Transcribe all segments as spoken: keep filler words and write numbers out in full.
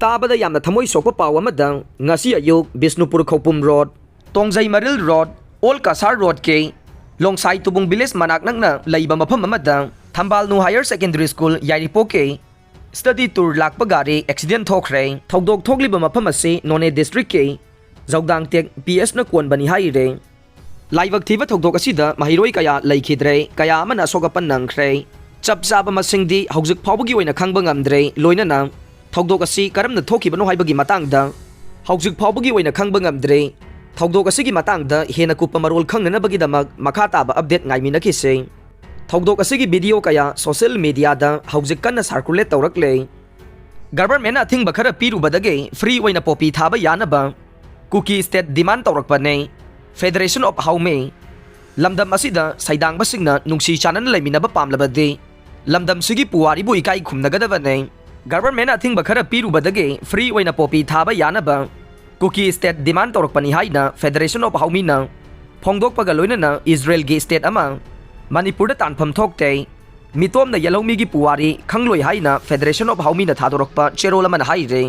ꯇꯥꯕꯗ ꯌꯥꯝꯅ ꯊꯃꯣꯏ ꯁꯣꯛꯄ ꯄꯥꯎ ꯑꯃꯗ, ꯉꯁꯤ ꯑꯌꯨꯛ Bishnupur Khoupum road, Tongjei Maril road, old Cachar ꯔꯣꯗꯀꯤ ꯂꯣꯡꯁꯥꯏ ꯇꯨꯕꯨꯡ ꯚꯤꯂꯦꯖ ꯃꯅꯥꯛ ꯅꯛꯅ ꯂꯩꯕ ꯃꯐꯝ ꯑꯃꯗ ꯊꯝꯕꯥꯜꯅꯨ ꯍꯥꯌꯔ ꯁꯦꯀꯦꯟꯗꯔꯤ ꯁ꯭ꯀꯨꯜ ꯌꯥꯏꯔꯤꯄꯣꯛꯀꯤ ꯁ꯭ꯇꯗꯤ ꯇꯨꯔ ꯂꯥꯛꯄ ꯒꯥꯔꯤ ꯑꯦꯛꯁꯤꯗꯦꯟ ꯊꯣꯛꯈ꯭ꯔꯦ꯫ ꯊꯧꯗꯣꯛ ꯊꯣꯛꯂꯤꯕ ꯃꯐꯝ ꯑꯁꯤ ꯅꯣꯅꯦ ꯗꯤꯁꯇ꯭ꯔꯤꯛꯀꯤ ꯖꯧꯗꯥꯡꯇꯦꯛ ꯄꯤ ꯑꯦꯁꯅ ꯀꯣꯟꯕꯅꯤ ꯍꯥꯏꯔꯦ꯫ ꯂꯥꯏꯕꯛ ꯊꯤꯕ ꯊꯧꯗꯣꯛ ꯑꯁꯤꯗ ꯃꯍꯩꯔꯣꯏ ꯀꯌꯥ ꯂꯩꯈꯤꯗ꯭ꯔꯦ, ꯀꯌꯥ ꯑꯃꯅ ꯑꯁꯣꯛ ꯑꯄꯟ ꯅꯪꯈ꯭ꯔꯦ꯫ ꯆꯞ ꯆꯥꯕ ꯃꯁꯤꯡꯗꯤ ꯍꯧꯖꯤꯛ ꯐꯥꯎꯕꯒꯤ ꯑꯣꯏꯅ ꯈꯪꯕ ꯉꯝꯗ꯭ꯔꯦ, ꯂꯣꯏꯅꯅ ꯊꯧꯗꯣꯛ ꯑꯁꯤ ꯀꯔꯝꯅ ꯊꯣꯛꯈꯤꯕꯅꯣ ꯍꯥꯏꯕꯒꯤ ꯃꯇꯥꯡꯗ ꯍꯧꯖꯤꯛ ꯐꯥꯎꯕꯒꯤ ꯑꯣꯏꯅ ꯈꯪꯕ ꯉꯝꯗ꯭ꯔꯦ꯫ ꯊꯧꯗꯣꯛ ꯑꯁꯤꯒꯤ ꯃꯇꯥꯡꯗ ꯍꯦꯟꯅ ꯀꯨꯞꯄ ꯃꯔꯣꯜ ꯈꯪꯅꯅꯕꯒꯤꯗꯃꯛ ꯃꯈꯥ ꯇꯥꯕ ꯑꯞꯗꯦꯠ ꯉꯥꯏꯃꯤꯟꯅꯈꯤꯁꯤ꯫ ꯊꯧꯗꯣꯛ ꯑꯁꯤꯒꯤ ꯚꯤꯗꯤꯑꯣ ꯀꯌꯥ ꯁꯣꯁꯤꯌꯦꯜ ꯃꯤꯗꯤꯌꯥꯗ ꯍꯧꯖꯤꯛ ꯀꯟꯅ ꯁꯥꯔꯀꯨꯂꯦꯠ ꯇꯧꯔꯛꯂꯦ꯫ ꯒꯚꯔꯟꯃꯦꯟꯠꯅ ꯑꯊꯤꯡꯕ ꯈꯔ ꯄꯤꯔꯨꯕꯗꯒꯤ ꯐ꯭ꯔꯤ ꯑꯣꯏꯅ ꯄꯣꯄꯤ ꯊꯥꯕ ꯌꯥꯅꯕ ꯀꯨꯀꯤ ꯁ꯭ꯇꯦꯠ ꯗꯤꯃꯥꯟ ꯇꯧꯔꯛꯄꯅꯦ꯫ ꯐꯦꯗꯔꯦꯁꯟ ꯑꯣꯐ ꯍꯥꯎꯃꯤ, ꯂꯝꯗꯝ ꯑꯁꯤꯗ ꯁꯩꯗꯥꯡꯕꯁꯤꯡꯅ ꯅꯨꯡꯁꯤ ꯆꯥꯟꯅꯅ ꯂꯩꯃꯤꯟꯅꯕ ꯄꯥꯝꯂꯕꯗꯤ ꯂꯝꯗꯝꯁꯤꯒꯤ ꯄꯨꯋꯥꯔꯤꯕꯨ ꯏꯀꯥꯏ ꯈꯨꯝꯅꯒꯗꯕꯅꯦ꯫ ꯒꯚꯔꯟꯃꯦꯟꯠꯅ ꯑꯊꯤꯡꯕ ꯈꯔ ꯄꯤꯔꯨꯕꯗꯒꯤ ꯐ꯭ꯔꯤ ꯑꯣꯏꯅ ꯄꯣꯄꯤ ꯊꯥꯕ ꯌꯥꯅꯕ ꯀꯨꯀꯤ ꯁ꯭ꯇꯦꯠ ꯗꯤꯃꯥꯟ ꯇꯧꯔꯛꯄꯅꯤ ꯍꯥꯏꯅ ꯐꯦꯗꯔꯦꯁꯟ ꯑꯣꯐ ꯍꯥꯎꯃꯤꯅ ꯐꯣꯡꯗꯣꯛꯄꯒ ꯂꯣꯏꯅꯅ ꯏꯖꯔꯦꯜꯒꯤ ꯁ꯭ꯇꯦꯠ ꯑꯃ ꯃꯅꯤꯄꯨꯔꯗ ꯇꯥꯟꯐꯝ ꯊꯣꯛꯇꯦ꯫ ꯃꯤꯇꯣꯝꯅ ꯌꯦꯜꯍꯧꯃꯤꯒꯤ ꯄꯨꯋꯥꯔꯤ ꯈꯪꯂꯣꯏ ꯍꯥꯏꯅ ꯐꯦꯗꯔꯦꯁꯟ ꯑꯣꯐ ꯍꯥꯎꯃꯤꯅ ꯊꯥꯗꯣꯔꯛꯄ ꯆꯦꯔꯣꯜ ꯑꯃꯅ ꯍꯥꯏꯔꯦ꯫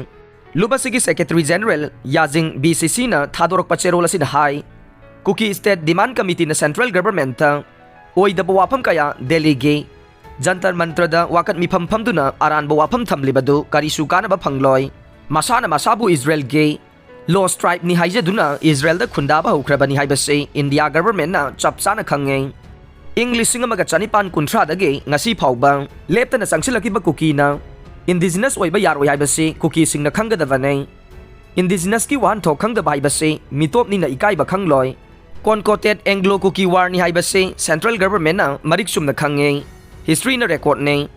ꯂꯨꯞ ꯑꯁꯤꯒꯤ ꯁꯦꯀ꯭ꯔꯦꯇꯔꯤ ꯖꯦꯅꯔꯦꯜ ꯌꯥꯖꯤꯡ ꯕꯤ ꯁꯤ ꯁꯤꯅ ꯊꯥꯗꯣꯔꯛꯄ ꯆꯦꯔꯣꯜ ꯑꯁꯤꯅ ꯍꯥꯏ, ꯀꯨꯀꯤ ꯁ꯭ꯇꯦꯠ ꯗꯤꯃꯥꯟ ꯀꯃꯤꯇꯤꯅ ꯁꯦꯟꯇ꯭ꯔꯦꯜ ꯒꯚꯔꯟꯃꯦꯟꯠꯇ ꯑꯣꯏꯗꯕ ꯋꯥꯐꯝ ꯀꯌꯥ ꯗꯦꯜꯂꯤꯒꯤ ꯖꯟꯇꯔ ꯃꯟꯇ꯭ꯔꯗ ꯋꯥꯀꯠ ꯃꯤꯐꯝ ꯐꯝꯗꯨꯅ ꯑꯔꯥꯟꯕ ꯋꯥꯐꯝ ꯊꯝꯂꯤꯕꯗꯨ ꯀꯔꯤꯁꯨ ꯀꯥꯟꯅꯕ ꯐꯪꯂꯣꯏ꯫ ꯃꯁꯥꯅ ꯃꯁꯥꯕꯨ ꯏꯖꯔꯦꯜꯒꯤ ꯂꯣꯁ ꯇ꯭ꯔꯥꯏꯕꯅꯤ ꯍꯥꯏꯖꯗꯨꯅ ꯏꯖꯔꯦꯜꯗ ꯈꯨꯟꯗꯥꯕ ꯍꯧꯈ꯭ꯔꯕꯅꯤ ꯍꯥꯏꯕꯁꯤ ꯏꯟꯗꯤꯌꯥ ꯒꯚꯔꯟꯃꯦꯟꯠꯅ ꯆꯞ ꯆꯥꯅ ꯈꯪꯉꯦ꯫ ꯏꯪ ꯂꯤꯁꯤꯡ ꯑꯃꯒ ꯆꯅꯤꯄꯥꯟ ꯀꯨꯟꯊ꯭ꯔꯥꯗꯒꯤ ꯉꯁꯤ ꯐꯥꯎꯕ ꯂꯦꯞꯇꯅ ꯆꯪꯁꯤꯜꯂꯛꯈꯤꯕ ꯀꯨꯀꯤꯅ ꯏꯟꯗꯤꯖꯤꯅꯁ ꯑꯣꯏꯕ ꯌꯥꯔꯣꯏ ꯍꯥꯏꯕꯁꯤ ꯀꯨꯀꯤꯁꯤꯡꯅ ꯈꯪꯒꯗꯕꯅꯤ꯫ ꯏꯟꯗꯤꯖꯤꯅꯁꯀꯤ ꯋꯥꯍꯟꯊꯣꯛ ꯈꯪꯗꯕ ꯍꯥꯏꯕꯁꯤ ꯃꯤꯇꯣꯞꯅꯤꯅ ꯏꯀꯥꯏꯕ ꯈꯪꯂꯣꯏ꯫ ꯀꯣꯟꯀꯣꯇꯦꯠ ꯑꯦꯡꯒ꯭ꯂꯣ ꯀꯨꯀꯤ ꯋꯥꯔꯅꯤ ꯍꯥꯏꯕꯁꯤ ꯁꯦꯟꯇ꯭ꯔꯦꯜ ꯒꯚꯔꯟꯃꯦꯟꯠꯅ ꯃꯔꯤꯛ ꯆꯨꯝꯅ ꯈꯪꯉꯤ꯫ ꯍꯤꯁꯇ꯭ꯔꯤꯅ ꯔꯦꯀꯣꯔꯗꯅꯤ꯫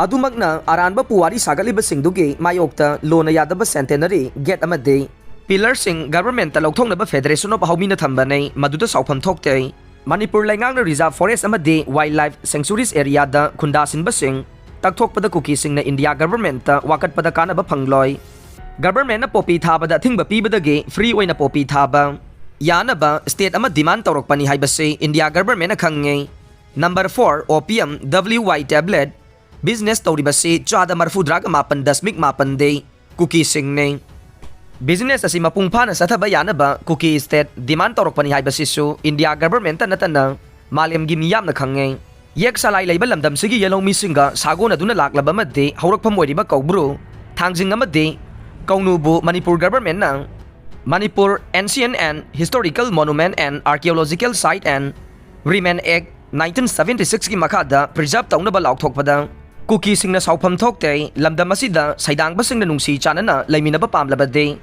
ꯑꯗꯨꯃꯛꯅ ꯑꯔꯥꯟꯕ ꯄꯨꯋꯥꯔꯤ ꯁꯥꯒꯠꯂꯤꯕꯁꯤꯡꯗꯨꯒꯤ ꯃꯥꯌꯣꯛꯇ ꯂꯣꯟꯅ ꯌꯥꯗꯕ ꯁꯦꯟꯇꯦꯅꯔꯤ ꯒꯦꯠ ꯑꯃꯗꯤ ꯄꯤꯂꯔꯁꯤꯡ ꯒꯚꯔꯟꯃꯦꯟꯠꯇ ꯂꯧꯊꯣꯛꯅꯕ ꯐꯦꯗꯔꯦꯁꯟ ꯑꯣꯐ ꯍꯥꯎꯃꯤꯅ ꯊꯝꯕꯅꯤ, ꯃꯗꯨꯗ ꯁꯥꯎꯐꯝ ꯊꯣꯛꯇꯦ꯫ ꯃꯅꯤꯄꯨꯔ ꯂꯩꯉꯥꯛꯅ ꯔꯤꯖꯥꯔꯚ ꯐꯣꯔꯦꯁꯠ ꯑꯃꯗꯤ ꯋꯥꯏꯜꯗ ꯂꯥꯏꯐ ꯁꯦꯡꯆꯨꯔꯤꯁ ꯑꯦꯔꯤꯌꯥꯗ ꯈꯨꯟꯗꯥꯁꯤꯟꯕꯁꯤꯡ ꯇꯛꯊꯣꯛꯄꯗ ꯀꯨꯀꯤꯁꯤꯡꯅ ꯏꯟꯗꯤꯌꯥ ꯒꯚꯔꯟꯃꯦꯟꯠꯇ ꯋꯥꯀꯠꯄꯗ ꯀꯥꯟꯅꯕ ꯐꯪꯂꯣꯏ꯫ ꯒꯚꯔꯟꯃꯦꯟꯠꯅ ꯄꯣꯄꯤ ꯊꯥꯕꯗ ꯑꯊꯤꯡꯕ ꯄꯤꯕꯗꯒꯤ ꯐ꯭ꯔꯤ ꯑꯣꯏꯅ ꯄꯣꯄꯤ ꯊꯥꯕ ꯌꯥꯅꯕ ꯁ꯭ꯇꯦꯠ ꯑꯃ ꯗꯤꯃꯥꯟ ꯇꯧꯔꯛꯄꯅꯤ ꯍꯥꯏꯕꯁꯤ ꯏꯟꯗꯤꯌꯥ ꯒꯚꯔꯟꯃꯦꯟꯠꯅ ꯈꯪꯉꯤ꯫ ꯅꯝꯕꯔ ꯐꯣꯔ, ꯑꯣꯄꯤꯌꯝ, ꯗꯕ꯭ꯂꯤꯌꯨ ꯋꯥꯏ ꯇꯦꯕ꯭ꯂꯦꯠ ꯕꯤꯖꯤꯅꯦꯁ ꯇꯧꯔꯤꯕꯁꯤ ꯆꯥꯗ ꯃꯔꯤꯐꯨꯇꯔꯥꯒ ꯃꯥꯄꯟ ꯗꯁꯃꯤꯛ ꯃꯥꯄꯟꯗꯤ ꯀꯨꯀꯤꯁꯤꯡꯅꯤ꯫ ꯕꯤꯖꯤꯅꯦꯁ ꯑꯁꯤ ꯃꯄꯨꯡ ꯐꯥꯅ ꯆꯠꯊꯕ ꯌꯥꯅꯕ ꯀꯨꯀꯤ ꯁ꯭ꯇꯦꯠ ꯗꯤꯃꯥꯟ ꯇꯧꯔꯛꯄꯅꯤ ꯍꯥꯏꯕꯁꯤꯁꯨ ꯏꯟꯗꯤꯌꯥ ꯒꯚꯔꯟꯃꯦꯟꯠꯇ ꯅꯠꯇꯅ ꯃꯥꯂꯦꯝꯒꯤ ꯃꯤꯌꯥꯝꯅ ꯈꯪꯉꯦ꯫ ꯌꯦꯛ ꯁꯂꯥꯏ ꯂꯩꯕ ꯂꯝꯗꯝꯁꯤꯒꯤ ꯌꯦꯜꯍꯧꯃꯤꯁꯤꯡꯒ ꯁꯥꯒꯣꯟꯅꯗꯨꯅ ꯂꯥꯛꯂꯕ ꯑꯃꯗꯤ ꯍꯧꯔꯛꯐꯝ ꯑꯣꯏꯔꯤꯕ ꯀꯧꯕ꯭ꯔꯨ, ꯊꯥꯡꯖꯤꯡ ꯑꯃꯗꯤ ꯀꯧꯅꯨꯕꯨ Manipur ꯒꯚꯔꯟꯃꯦꯟꯠꯅ Manipur Ancient and Historical Monument and Archaeological Site and Remain Act nineteen seventy six ꯀꯤ ꯃꯈꯥꯗ ꯄ꯭ꯔꯤꯖꯥꯔꯚ ꯇꯧꯅꯕ ꯂꯥꯎꯊꯣꯛꯄꯗ ꯀꯨꯀꯤꯁꯤꯡꯅ ꯁꯥꯎꯐꯝ ꯊꯣꯛꯇꯦ꯫ ꯂꯝꯗꯝ ꯑꯁꯤꯗ ꯁꯩꯗꯥꯡꯕꯁꯤꯡꯅ ꯅꯨꯡꯁꯤ ꯆꯥꯟꯅꯅ ꯂꯩꯃꯤꯟꯅꯕ ꯄꯥꯝꯂꯕꯗꯤ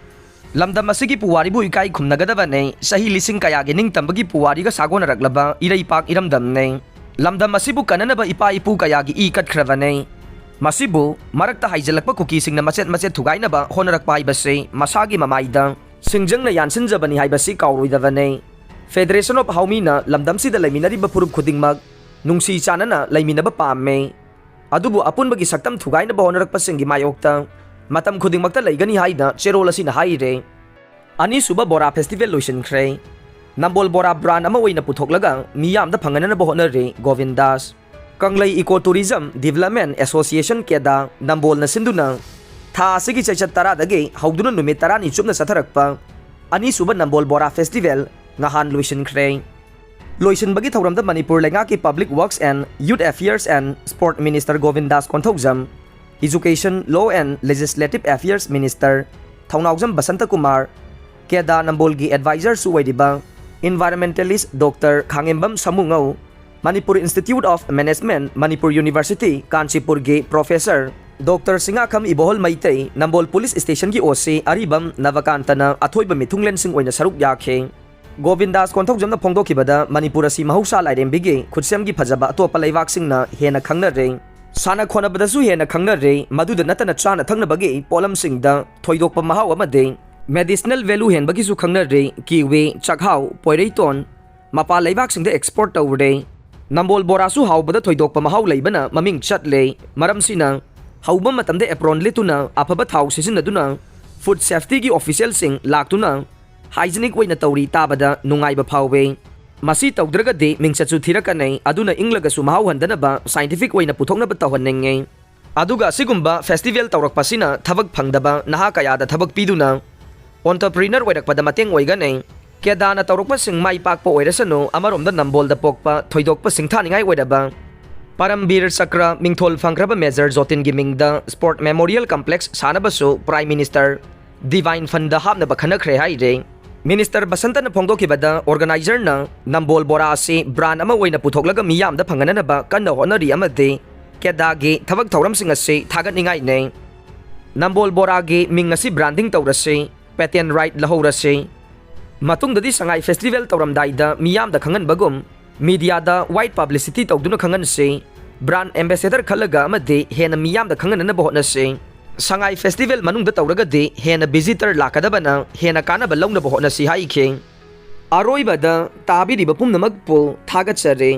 ꯂꯝꯗꯝ ꯑꯁꯤꯒꯤ ꯄꯨꯋꯥꯔꯤꯕꯨ ꯏꯀꯥꯏ ꯈꯨꯝꯅꯒꯗꯕꯅꯤ꯫ ꯆꯍꯤ ꯂꯤꯁꯤꯡ ꯀꯌꯥꯒꯤ ꯅꯤꯡꯇꯝꯕꯒꯤ ꯄꯨꯋꯥꯔꯤꯒ ꯁꯥꯒꯣꯟꯅꯔꯛꯂꯕ ꯏꯔꯩꯄꯥꯛ ꯏꯔꯝꯗꯝꯅꯤ꯫ ꯂꯝꯗꯝ ꯑꯁꯤꯕꯨ ꯀꯟꯅꯅꯕ ꯏꯄꯥ ꯏꯄꯨ ꯀꯌꯥꯒꯤ ꯏ ꯀꯠꯈ꯭ꯔꯕꯅꯤ꯫ ꯃꯁꯤꯕꯨ ꯃꯔꯛꯇ ꯍꯥꯏꯖꯤꯜꯂꯛꯄ ꯀꯨꯀꯤꯁꯤꯡꯅ ꯃꯆꯦꯠ ꯃꯆꯦꯠ ꯊꯨꯒꯥꯏꯅꯕ ꯍꯣꯠꯅꯔꯛꯄ ꯍꯥꯏꯕꯁꯤ ꯃꯁꯥꯒꯤ ꯃꯃꯥꯏꯗ ꯁꯤꯡꯖꯪꯅ ꯌꯥꯟꯁꯤꯟꯖꯕꯅꯤ ꯍꯥꯏꯕꯁꯤ ꯀꯥꯎꯔꯣꯏꯗꯕꯅꯤ꯫ Federation of Haomina ꯂꯝꯗꯝꯁꯤꯗ ꯂꯩꯃꯤꯟꯅꯔꯤꯕ ꯐꯨꯔꯨꯞ ꯈꯨꯗꯤꯡꯃꯛ ꯅꯨꯡꯁꯤ ꯆꯥꯟꯅꯅ ꯂꯩꯃꯤꯟꯅꯕ ꯄꯥꯝꯃꯤ꯫ ꯑꯗꯨꯕꯨ ꯑꯄꯨꯟꯕꯒꯤ ꯁꯛꯇꯝ ꯊꯨꯒꯥꯏꯅꯕ ꯍꯣꯠꯅꯔꯛꯄꯁꯤꯡꯒꯤ ꯃꯥꯌꯣꯛꯇ ꯃꯇꯝ ꯈꯨꯗꯤꯡꯃꯛꯇ ꯂꯩꯒꯅꯤ ꯍꯥꯏꯅ ꯆꯦꯔꯣꯜ ꯑꯁꯤꯅ ꯍꯥꯏꯔꯦ꯫ ꯑꯅꯤꯁꯨꯕ ꯕꯣꯔꯥ ꯐꯦꯁꯇꯤꯚꯦꯜ ꯂꯣꯏꯁꯤꯟꯈ꯭ꯔꯦ꯫ ꯅꯝꯕꯣꯜ ꯕꯣꯔꯥ ꯕ꯭ꯔꯥꯟ ꯑꯃ ꯑꯣꯏꯅ ꯄꯨꯊꯣꯛꯂꯒ ꯃꯤꯌꯥꯝꯗ ꯐꯪꯍꯟꯅꯅꯕ ꯍꯣꯠꯅꯔꯤ ꯒꯣꯕꯤꯟꯗꯥꯁ꯫ ꯀꯪꯂꯩ ꯏꯀꯣ ꯇꯨꯔꯤꯖꯝ ꯗꯤꯚꯂꯞꯃꯦꯟ ꯑꯦꯁꯣꯁꯤꯌꯦꯁꯟ ꯀꯦꯗꯥ ꯅꯝꯕꯣꯜꯅ ꯁꯤꯟꯗꯨꯅ ꯊꯥ ꯑꯁꯤꯒꯤ ꯆꯩꯆꯠ ꯇꯔꯥꯗꯒꯤ ꯍꯧꯗꯨꯅ ꯅꯨꯃꯤꯠ ꯇꯔꯥꯅꯤ ꯆꯨꯞꯅ ꯆꯠꯊꯔꯛꯄ ꯑꯅꯤꯁꯨꯕ ꯅꯝꯕꯣꯜ ꯕꯣꯔꯥ ꯐꯦꯁꯇꯤꯚꯦꯜ ꯉꯍꯥꯟ ꯂꯣꯏꯁꯤꯟꯈ꯭ꯔꯦ꯫ ꯂꯣꯏꯁꯤꯟꯕꯒꯤ ꯊꯧꯔꯝꯗ ꯃꯅꯤꯄꯨꯔ ꯂꯩꯉꯥꯛꯀꯤ Public Works and Youth Affairs and Sport Minister ꯒꯣꯕꯤꯟꯗꯥꯁ Konthoujam, Education, Law and Legislative Affairs Minister ꯊꯧꯅꯥꯎꯖꯝ ꯕꯁꯟꯇ ꯀꯨꯃꯥꯔ, ꯀꯦꯗꯥ ꯅꯝꯕꯣꯜꯒꯤ ꯑꯦꯗꯚꯥꯏꯖꯔꯁꯨ ꯑꯣꯏꯔꯤꯕ environmentalist Doctor ꯈꯥꯉꯦꯝꯕꯝ ꯁꯥꯃꯨꯉꯧ, Manipur Institute of Management, Manipur University, ꯀꯥꯟꯆꯤꯄꯨꯔꯒꯤ Professor Doctor ꯁꯤꯡꯉꯥꯈꯝ ꯏꯕꯣꯍꯜ Meitei, Nambol police ꯁ꯭ꯇꯦꯁꯟꯒꯤ OC ꯑꯔꯤꯕꯝ ꯅꯕꯀꯥꯟꯇꯅ ꯑꯊꯣꯏꯕ ꯃꯤꯊꯨꯡꯂꯦꯟꯁꯤꯡ ꯑꯣꯏꯅ ꯁꯔꯨꯛ ꯌꯥꯈꯤ꯫ ꯒꯣꯕꯤꯟꯗꯥꯁ ꯀꯣꯟꯊꯧꯖꯝꯅ ꯐꯣꯡꯗꯣꯛꯈꯤꯕꯗ, ꯃꯅꯤꯄꯨꯔ ꯑꯁꯤ ꯃꯍꯧꯁꯥ ꯂꯥꯏꯔꯦꯝꯕꯤꯒꯤ ꯈꯨꯠꯁꯦꯝꯒꯤ ꯐꯖꯕ ꯑꯇꯣꯞꯄ ꯂꯩꯕꯥꯛꯁꯤꯡꯅ ꯍꯦꯟꯅ ꯈꯪꯅꯔꯦ꯫ ꯁꯥꯟꯅ ꯈꯣꯠꯅꯕꯗꯁꯨ ꯍꯦꯟꯅ ꯈꯪꯅꯔꯦ꯫ ꯃꯗꯨꯗ ꯅꯠꯇꯅ ꯆꯥꯅ ꯊꯛꯅꯕꯒꯤ ꯄꯣꯠꯂꯝꯁꯤꯡꯗ ꯊꯣꯏꯗꯣꯛꯄ ꯃꯍꯥꯎ ꯑꯃꯗꯤ medicinal value ꯍꯦꯟꯕꯒꯤꯁꯨ ꯈꯪꯅꯔꯦ꯫ ꯀꯤꯋꯤ, ꯆꯥꯛꯍꯥꯎ, ꯄꯣꯏꯔꯩꯇꯣꯟ ꯃꯄꯥꯟ ꯂꯩꯕꯥꯛꯁꯤꯡꯗ export ꯇꯧꯔꯦ꯫ ꯅꯝꯕꯣꯜ ꯕꯣꯔꯥꯁꯨ ꯍꯥꯎꯕꯗ ꯊꯣꯏꯗꯣꯛꯄ ꯃꯍꯥꯎ ꯂꯩꯕꯅ ꯃꯃꯤꯡ ꯆꯠꯂꯦ꯫ ꯃꯔꯝꯁꯤꯅ ꯍꯧꯕ ꯃꯇꯝꯗ apron ꯂꯤꯠꯇꯨꯅ ꯑꯐꯕ ꯊꯥꯎ ꯁꯤꯖꯤꯟꯅꯗꯨꯅ food safetyꯒꯤ officialꯁꯤꯡ ꯂꯥꯛꯇꯨꯅ hygienic ꯑꯣꯏꯅ ꯇꯧꯔꯤ ꯇꯥꯕꯗ ꯅꯨꯡꯉꯥꯏꯕ ꯐꯥꯎꯋꯦ꯫ ꯃꯁꯤ ꯇꯧꯗ꯭ꯔꯒꯗꯤ ꯃꯤꯡꯆꯠꯁꯨ ꯊꯤꯔꯛꯀꯅꯤ꯫ ꯑꯗꯨꯅ ꯏꯪꯂꯒꯁꯨ ꯃꯍꯥꯎ ꯍꯟꯗꯅꯕ scientific ꯑꯣꯏꯅ ꯄꯨꯊꯣꯛꯅꯕ ꯇꯧꯍꯟꯅꯤꯡꯉꯤ꯫ ꯑꯗꯨꯒ ꯑꯁꯤꯒꯨꯝꯕ ꯐꯦꯁꯇꯤꯚꯦꯜ ꯇꯧꯔꯛꯄꯁꯤꯅ ꯊꯕꯛ ꯐꯪꯗꯕ ꯅꯍꯥ ꯀꯌꯥꯗ ꯊꯕꯛ ꯄꯤꯗꯨꯅ ꯑꯣꯟꯇꯔꯄ꯭ꯔꯤꯅꯔ ꯑꯣꯏꯔꯛꯄꯗ ꯃꯇꯦꯡ ꯑꯣꯏꯒꯅꯤ꯫ ꯀꯦꯗꯥꯅ ꯇꯧꯔꯛꯄꯁꯤꯡ ꯃꯥꯏ ꯄꯥꯛꯄ ꯑꯣꯏꯔꯁꯅꯨ, ꯑꯃꯔꯣꯝꯗ ꯅꯝꯕꯣꯜꯗ ꯄꯣꯛꯄ ꯊꯣꯏꯗꯣꯛꯄ ꯁꯤꯡꯊꯥꯅꯤꯡꯉꯥꯏ ꯑꯣꯏꯔꯕ ꯄꯔꯝꯕꯤꯔ ꯆꯀ꯭ꯔ ꯃꯤꯡꯊꯣꯜ ꯐꯪꯈ꯭ꯔꯕ ꯃꯦꯖꯔ ꯖꯣꯇꯤꯟꯒꯤ ꯃꯤꯡꯗ ꯁ꯭ꯄꯣꯔꯠ ꯃꯦꯃꯣꯔꯤꯌꯦꯜ ꯀꯝꯄ꯭ꯂꯦꯛꯁ ꯁꯥꯅꯕꯁꯨ ꯄ꯭ꯔꯥꯏꯝ ꯃꯤꯅꯤꯁꯇꯔ ꯗꯤꯚꯥꯏꯟ ꯐꯟꯗ ꯍꯥꯞꯅꯕ ꯈꯟꯅꯈ꯭ꯔꯦ ꯍꯥꯏꯔꯦ꯫ ꯃꯤꯅꯤꯁꯇꯔ ꯕꯁꯟꯇꯅ ꯐꯣꯡꯗꯣꯛꯈꯤꯕꯗ, ꯑꯣꯔꯒꯅꯥꯏꯖꯔꯅ ꯅꯝꯕꯣꯜ ꯕꯣꯔꯥ ꯑꯁꯤ ꯕ꯭ꯔꯥꯟ ꯑꯃ ꯑꯣꯏꯅ ꯄꯨꯊꯣꯛꯂꯒ ꯃꯤꯌꯥꯝꯗ ꯐꯪꯍꯟꯅꯅꯕ ꯀꯟꯅ ꯍꯣꯠꯅꯔꯤ ꯑꯃꯗꯤ ꯀꯦꯗꯥꯒꯤ ꯊꯕꯛ ꯊꯧꯔꯝꯁꯤꯡ ꯑꯁꯤ ꯊꯥꯒꯠꯅꯤꯡꯉꯥꯏꯅꯤ꯫ ꯅꯝꯕꯣꯜ ꯕꯣꯔꯥꯒꯤ ꯃꯤꯡ ꯑꯁꯤ ꯕ꯭ꯔꯥꯟꯗꯤꯡ ꯇꯧꯔꯁꯤ, ꯄꯦꯇꯦꯟ ꯔꯥꯏꯠ ꯂꯧꯍꯧꯔꯁꯤ꯫ ꯃꯇꯨꯡꯗꯗꯤ ꯁꯉꯥꯏ ꯐꯦꯁꯇꯤꯚꯦꯜ ꯇꯧꯔꯝꯗꯥꯏꯗ ꯃꯤꯌꯥꯝꯗ ꯈꯪꯍꯟꯕꯒꯨꯝ ꯃꯤꯗꯤꯌꯥꯗ ꯋꯥꯏꯗ ꯄꯕ꯭ꯂꯤꯁꯤꯇꯤ ꯇꯧꯗꯨꯅ ꯈꯪꯍꯟꯁꯤ꯫ ꯕ꯭ꯔꯥꯟ ꯑꯦꯝꯕꯦꯁꯦꯗꯔ ꯈꯜꯂꯒ ꯑꯃꯗꯤ ꯍꯦꯟꯅ ꯃꯤꯌꯥꯝꯗ ꯈꯪꯍꯟꯅꯅꯕ ꯍꯣꯠꯅꯁꯤ꯫ ꯁꯉꯥꯏ ꯐꯦꯁꯇꯤꯚꯦꯜ ꯃꯅꯨꯡꯗ ꯇꯧꯔꯒꯗꯤ ꯍꯦꯟꯅ ꯚꯤꯖꯤꯇꯔ ꯂꯥꯛꯀꯗꯕꯅ ꯍꯦꯟꯅ ꯀꯥꯟꯅꯕ ꯂꯧꯅꯕ ꯍꯣꯠꯅꯁꯤ ꯍꯥꯏꯈꯤ꯫ ꯑꯔꯣꯏꯕꯗ ꯇꯥꯕꯤꯔꯤꯕ ꯄꯨꯝꯅꯃꯛꯄꯨ ꯊꯥꯒꯠꯆꯔꯤ꯫